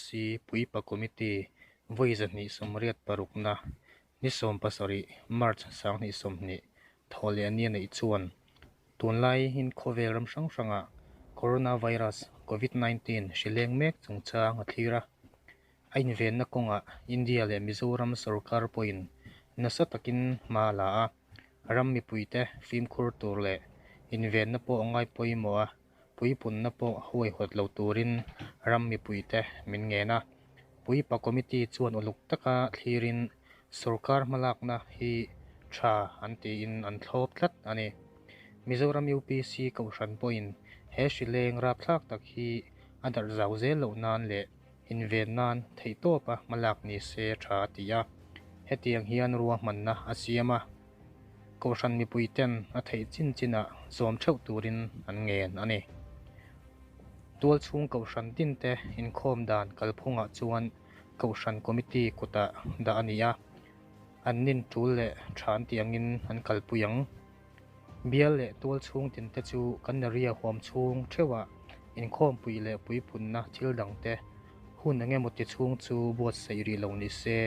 UPC Puipa Committee vawi 286 na ni 17 March 2020 thawhlehni a neih chuan tunlaiin khawvel ram hrang hrangah Coronavirus Covid-19 hri leng mek chungchang a thlir a. A invenna kawngah India leh Mizoram sorkar pawhin nasa takin hma a la a, ram mipuite fimkhur tur leh invenna pawh a ngai pawimawh a, puipunna pawh huaihawt lo turin ram mipuite min ngen a. Puipa Committee chuan uluk taka thlirin sorkar hmalakna hi tha an tiin an thlawp tlat a ni. Mizoram UPC Kohhran pawhin he hri leng rapthlak tak hi a darh zau zel loh nan leh inven nan theihtawpa hmalak ni se tha a ti a, hetiang hian ruahmanna a siam a, Kohhran mipuiten a theih chin chinah zawm theuh turin an ngen a ni. Tualchhung Kohhran tinte inkhawm dan kalphungah chuan Kohhran Committee kutah dah a ni a, an nin tul leh tha an tih angin an kalpui ang. Bial leh tual chhung tinte chu kan area huam chhung theuhah inkhawmpui leh puipunna thil dangte hun eng emaw ti chhung chu buatsaih rih lo ni se.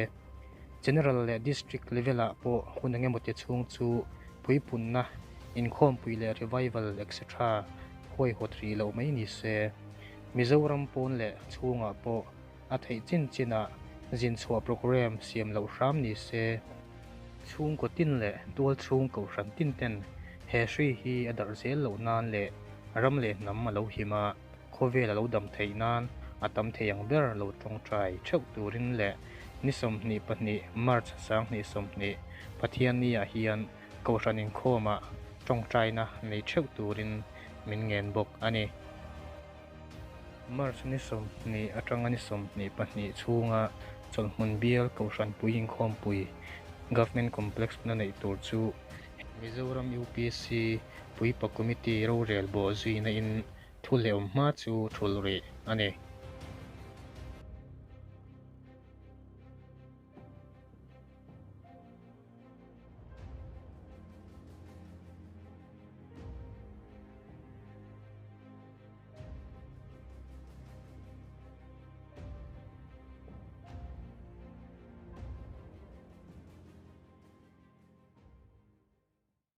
General leh District level-ah pawh hun eng emaw ti chhung chu puipunna, inkhawmpui leh revival etc. Huaihawt rih loh mai ni se. Mizoram pawn leh chhungah pawh a theih chin chinah zinchhuah programme siam loh hram ni se. Chhungkaw tin leh tual chhung kohhran tin ten he hri hi a darh zel loh nan leh ram leh hnam a lo him a, khawvel a lo dam theih nan a tam thei ang ber lo tawngtai theuh turin leh ni 22 March 2020 Pathianni ah hian kohhran inkhawmah tawngtaina nei theuh turin min ngen bawk a ni. March ni 20 atanga ni 22 chhunga chawlhhmun bial Kohhranpui inkhawmpui Government Complex hmuna neih tur chu Mizoram UPC Puipa Committee rorel bawh zuina in thu leh awm hma chu thul rih a ni.